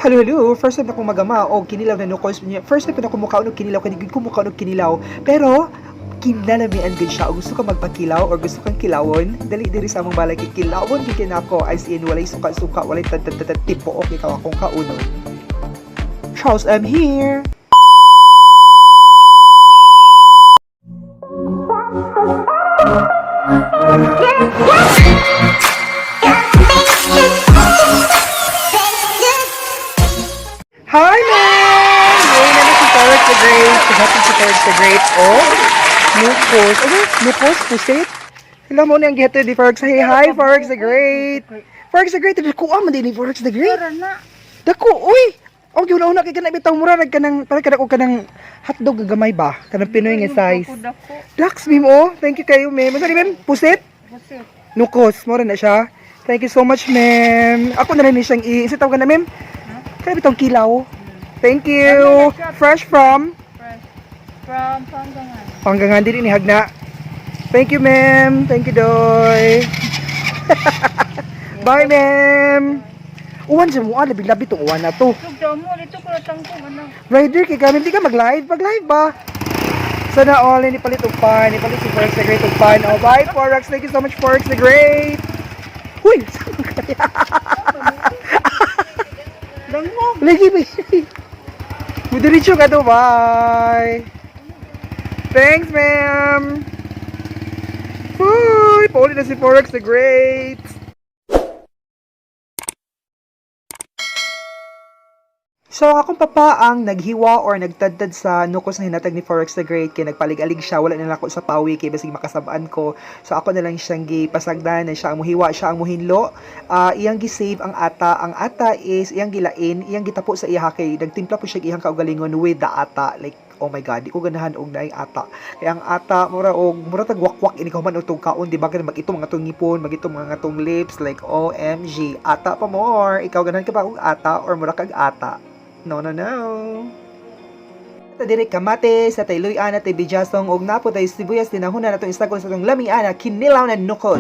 Hello, hello. First time akong magama og kinilaw na nukos. First time pa ako mukaon og kinilaw kay gud ko mukaon og kinilaw. Pero kinalamian gud siya. O gusto ka magpakilaw or gusto kang kilawon, dali diri sa among balay kay kilawon gyud nako, as in walay suka-suka, walay tad tad tad tipuok ikaw akong kaunon. Charles, I'm here. Hi, ma'am! Yay, na si Forex the Great. Sigapin si Forex the Great. Oh, nukos. Ano? Nukos? Pusit? Hello mo na ang gihatod ni Forex. Hey, hi, Forex the Great. Forex the Great. Dako man din ni Forex the Great. Dako, uy! Oh, gyud una kay kana bitaw mura nag kanang para kada ko kanang hotdog nga gamay ba? Kanang Pinoy nga size. Dax ma'am oh. Thank you kayo, ma'am. Unsa ni, ma'am? Pusit? Nukos, mo na siya. Thank you so much, ma'am. Ako na rin ni siyang i. Isa tawag na, ma'am? Kaya bitong kilaw. Thank you. Fresh from Fresh. From Panggangan. Panggangan din ni Hagna. Thank you, ma'am. Thank you, Doy. Bye, ma'am. Uwan siya mo, labi-labi tong uwan na to. Tugdaw mo, dito ko natangkong, ano. Rider kay kami, hindi ka mag-live. Mag-live ba? Sana all, hindi palit og pan, hindi palit si Forex the Great og pan. Oh, bye, Forex. Thank you so much, Forex the Great. Uy, saan kaya? Dangog. Lagi ba? Mudiretso ka to, bye. Thanks, ma'am. Uy, pauli na si Forex the Great. So, ang akong papa ang naghiwa or nagtadtad sa nukos na hinatag ni Forex the Great kay nagpalig-alig siya, wala na lang ako sa pawi kay basig makasabaan ko. So ako na lang siyang gipasagdan na siya ang muhiwa, siya ang muhinlo. Ah, iyang gi-save ang ata. Ang ata is iyang gilain, iyang gitapo sa iya kay nagtimpla po siya iyang kaugalingon with the ata. Like, oh my God, di ko ganahan og naay ata. Kaya ang ata mura og mura tag wakwak ini ka man og kaon, di ba, kay mag-itom ang atong ngipon, mag-itom ang atong lips, like OMG, ata pa more. Ikaw, ganahan ka ba og ata or mura kag ata? No, no, no. Ta diri kamatis, sa tay luy-an, tay bijasong, og napo tay sibuyas, tinahuna na itong isagol sa itong lamian na kinilaw na nukos.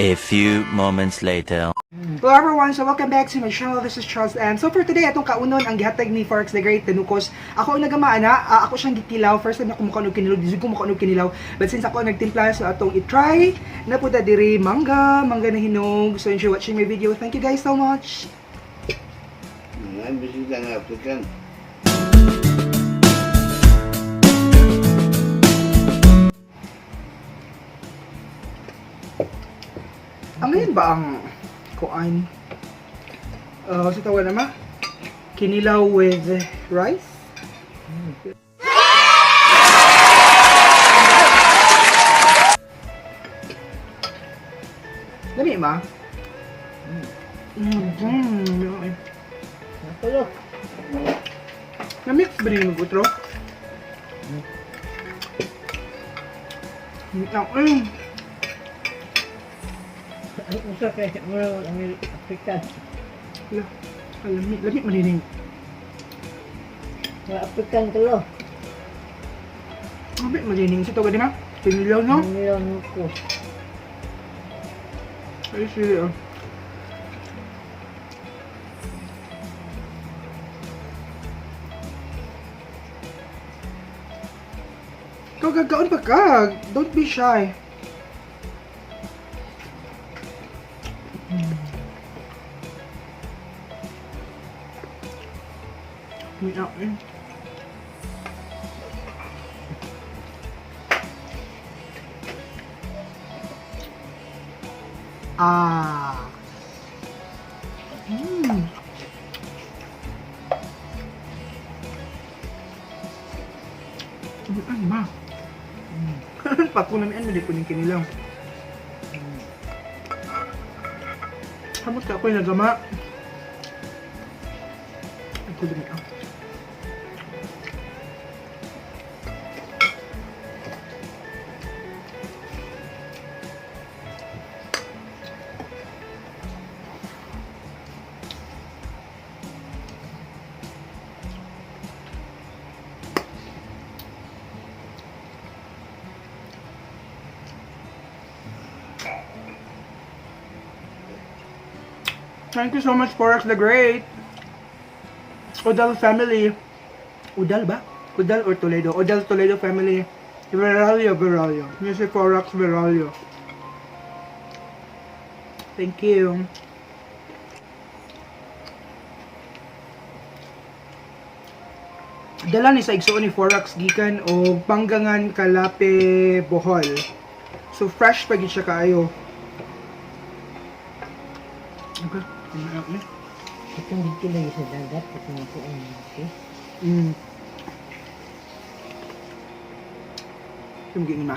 A few moments later. Hello everyone! So welcome back to my channel. This is Charles M. So for today, atong kaunon ang gihatag ni Forex the Great Tanukos. Ako ang nagama ana, ako siyang gikilaw. First time ako mukaon og kinilaw, di ko mukaon og kinilaw. But since ako ang nagtimpla, so atong i-try na po ta diri mangga, mangga na hinog. So enjoy watching my video. Thank you guys so much. Mga bisita ng African. Ang ngayon ba ang kuan? Sa tawag na ma? Kinilaw with rice? Lami ma? Mm. Nakulok. Na-mix ba rin yung utro? Mm. Ang usa kay mura ang African. Ala, lami, lami man din. Mga African tulo. Lami man din. Sa tawag di ma? Kinilaw no? Ang nukos. Ay, sige ah. Ikaw gagkaon pa ka. Don't be shy. Mm. Ah. Mm. Ano ma? Pako na mian, ko ning kinilaw. Hamot ka ako yung nagama. Ay, kulo ah. Thank you so much, Forex the Great. Udal family. Udal ba? Udal or Toledo? Udal Toledo family. Veralio, Veralio. Music Forex Veralio. Thank you. Dala ni sa igsuon ni Forex gikan o Panggangan Kalape Bohol. So fresh pa gid siya kaayo. Okay. Tingnan ni. Itong dito lagi sa dagat itong ako ang okay. Mm. Yung gini ma?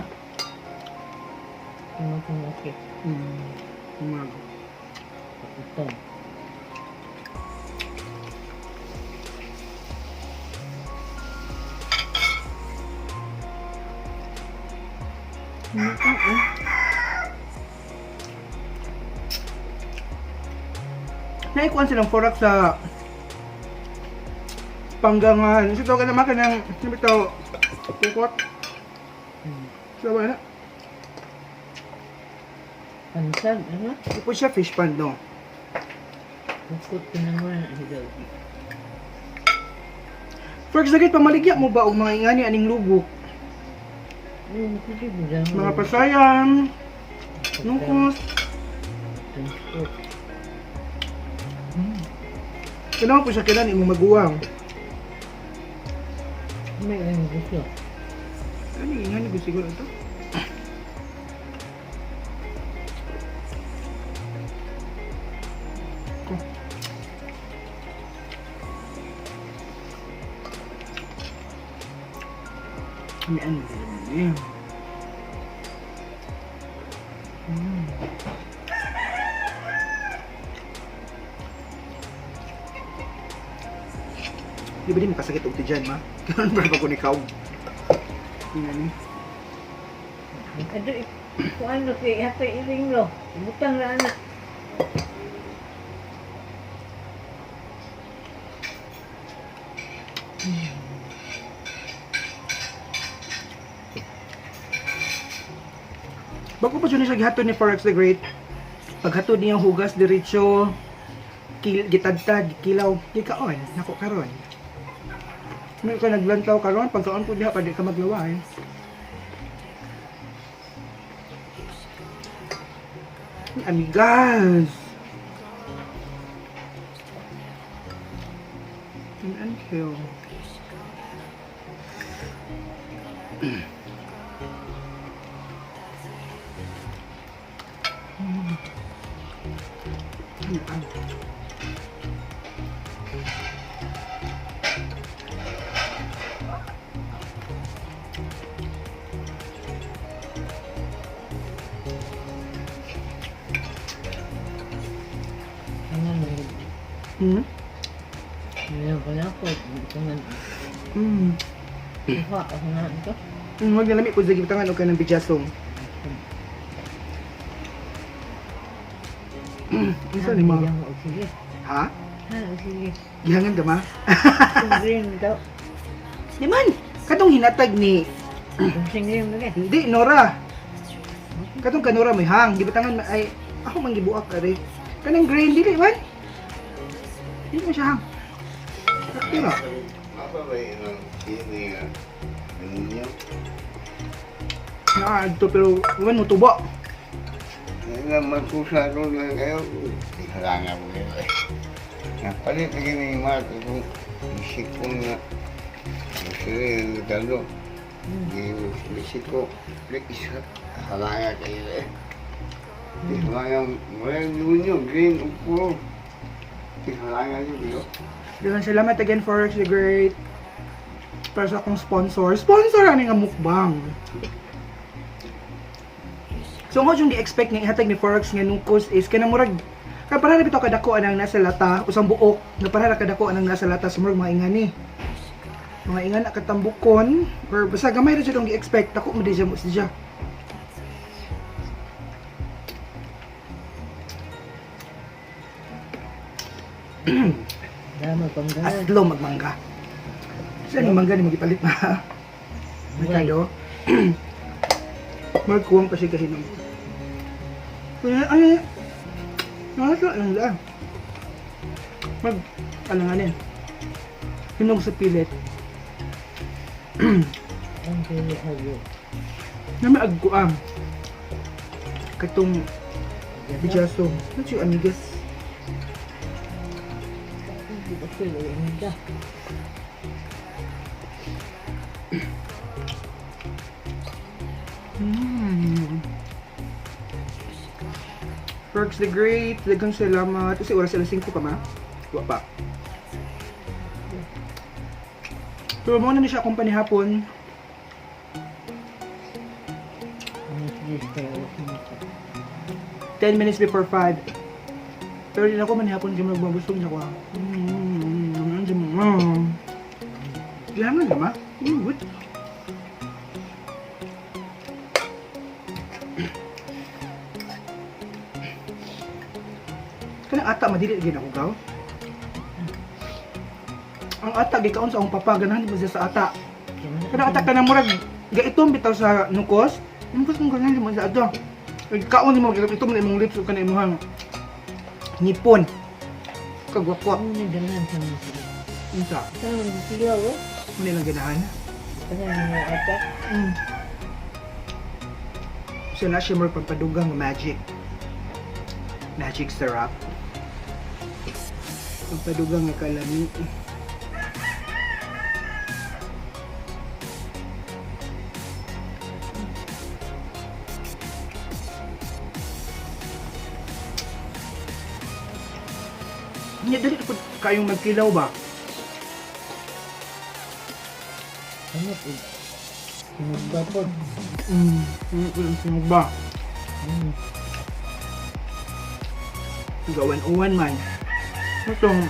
Itong ako okay. Mm. Mag. Ito. Naikuan silang forak sa Panggangan. Kasi tawag naman ka ng ito, pukot. So, wala. Pansag, ano? Di po siya fish pond, no? Bukot ko naman ang higaw. For example, pamaligya mo ba og mga ingani aning lubok? Pwede ba dyan? Mga pasayan, nukos. Transport. Kailangan po siya kailan imong maguwang. May ang gusto. Ano yung ingani gusto siguro ito? Ko. May ano din naman eh. Mm. Di ba di makasakit og tiyan, ma? Ganun ba ko ni Kaw? Tingnan ni. Ado, kung ano kay hatoy iring lo. Butang na anak. Bago pa jud ni siya gihatod ni Forex the Great. Paghatod niyang hugas diretso gitadtad, kilaw, gikaon, nako karon. May ka naglantaw karon, pagkaon ko diha pa di ka maglaway. Amigas. And kill. Ano na Hmm? Meron ko na ako. Ito nga. Kuha ako na ito. Wag na lami po sa gibutangan og kanang bijasong. Unsa ni ma? Sige. Ha? Ha, sige. Gihangan ka ma? Itong green daw. Di man. Katong hinatag ni Itong green ba hindi Nora. Katong kanora may hang gibutangan ay ako man gibuak are. Kanang green dili man. Dili man siya hang. Sakto ra. Apa ba yun ang sini nga? Ninyo? Naa adto pero wan mo tubo. Nga magkusa ron lang kayo. Ihalanga mo kayo eh. Napalit na gini yung mga itong isip ko na gusto rin yung galo. Isip ko, isa, halanga kayo eh. Ihalanga, wala yung yun, green, upo. Ihalanga yun, yo. Daghang salamat again Forex the Great. Para sa akong sponsor. Sponsor ani nga mukbang. So ang yung gi-expect nga ihatag ni Forex nga nukos is kanang murag kan para bitaw kadako anang nasa lata, usang buok nga para ra kadako anang nasa lata so murag mga ingani. Mga ingana katambukon or basta gamay ra jud ang gi-expect dako mo di siya mo siya. Dama pang ganan. Aslo magmangga. Sa ni mangga ni magipalit na. Merkado. Magkuwang pa siya kahinom. Ay, ay, nasa lang daan. Mag, alanganin. Hinog sa pilit. Ang pili hago. Na maagkuang. Katong bijaso. Ano siya, amigas? Hindi ko sila yung amiga. Perks the Great, daghang salamat. Kasi oras alas 5 pa ma. Wa pa. Pero mo na ni siya akong panihapon. Ang sige kayo. 10 minutes before 5. Pero din ako manihapon kay magbabusog na ko. Kailangan na ma. Good. Kanang ata madili gid ako gaw. Ang ata gikaon sa akong papa ganahan mo siya sa ata. Kanang ata kanang murag gaitom bitaw sa nukos. Nukos mong ganahan mo sa ato. Kaon nimo itom na imong lips ug kanang imong ngipon. Kagwakwak. Ang naganan sa mga sila. Unsa? Ang sila oh. Ano ilang ganahan? Kanang mga ata. So na siya more pagpadugang magic. Magic syrup. Pagpadugang nga kalami. Hindi, dali po kayong magkilaw ba? Ano po? Sinugba po. Sinog ba? Gawan-uwan man. Itong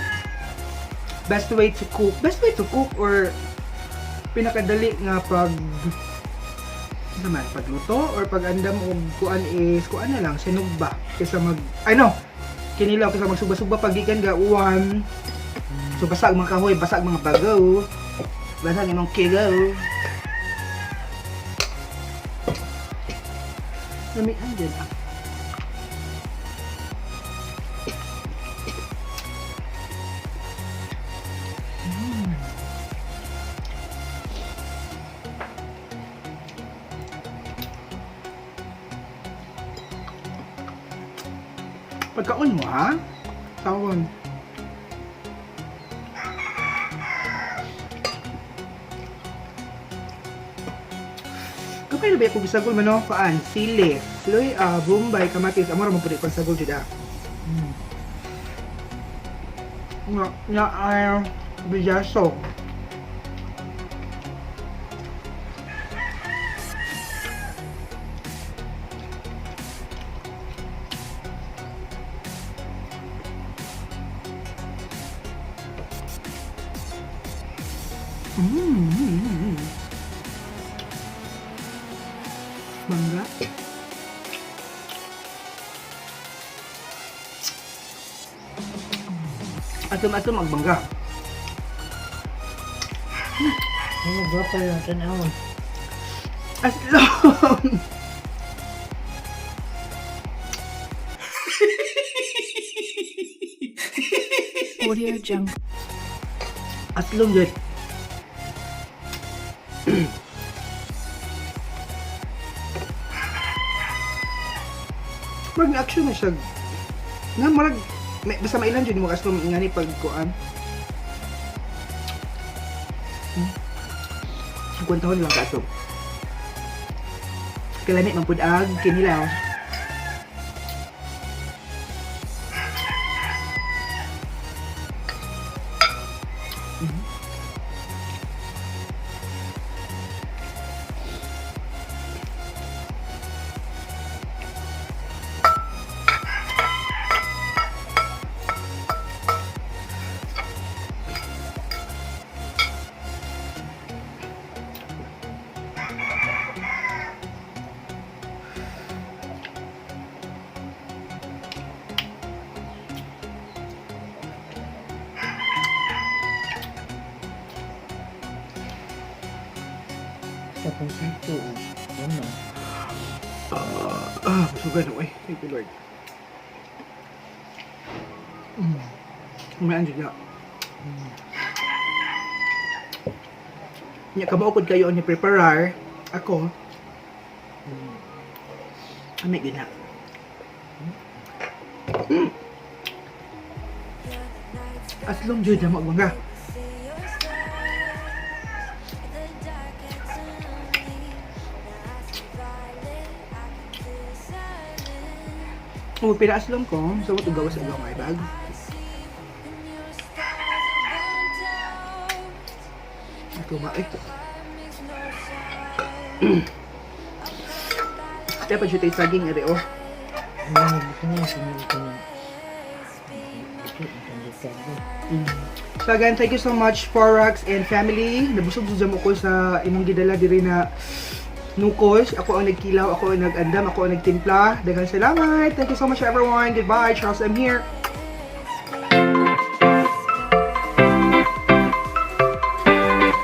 best way to cook. Best way to cook or pinakadali nga pag ano man, pagluto or pag-andam og kuan is kuan na lang sinugba kaysa mag ano kinilaw kaysa magsugba-sugba pag gikan ga uwan. So basa ang mga kahoy, basa ang mga bagaw, basa ang imong kilaw. Lami ang dyan ah. Pagkaon mo, ha? Tawon. Kapay na ba ako gisagol man no? Paan? Sili. Siloy, bombay, kamatis. Amo ra man pud pang sagol jud ah. Nga, nga, ay, bijaso. Mangga. Atom-atom ang bangga. Ano gwapa lang tanawon. Aslom! Audio Jungle. Aslom jud. Murag na-action na siya. Nga murag may, basta mailan jud mo aslom nga ni pagkuan. Kwentahon lang ka aslom. Kalami man pud ag kinilaw. Sa konsento. Ano? Ah, busugan ako eh. Thank you, Lord. May andiyan na. Nya kamao pud kayo ni preparar ako. Ami gina. Aslom jud na magbangga. Oh, pinaaslom ko sa so, gawas sa ilong ay bag. Ito ba eh. Kaya pa siya tayo saging ere oh. Ano gusto niya sinili ko ng ito ang Ricardo. So again, thank you so much Forax and family. Nabusog sa mo ko sa imong gidala diri na nukos. Ako ang nagkilaw, ako ang nag-andam, ako ang nagtimpla. Daghang salamat. Thank you so much, everyone. Goodbye. Charles, I'm here.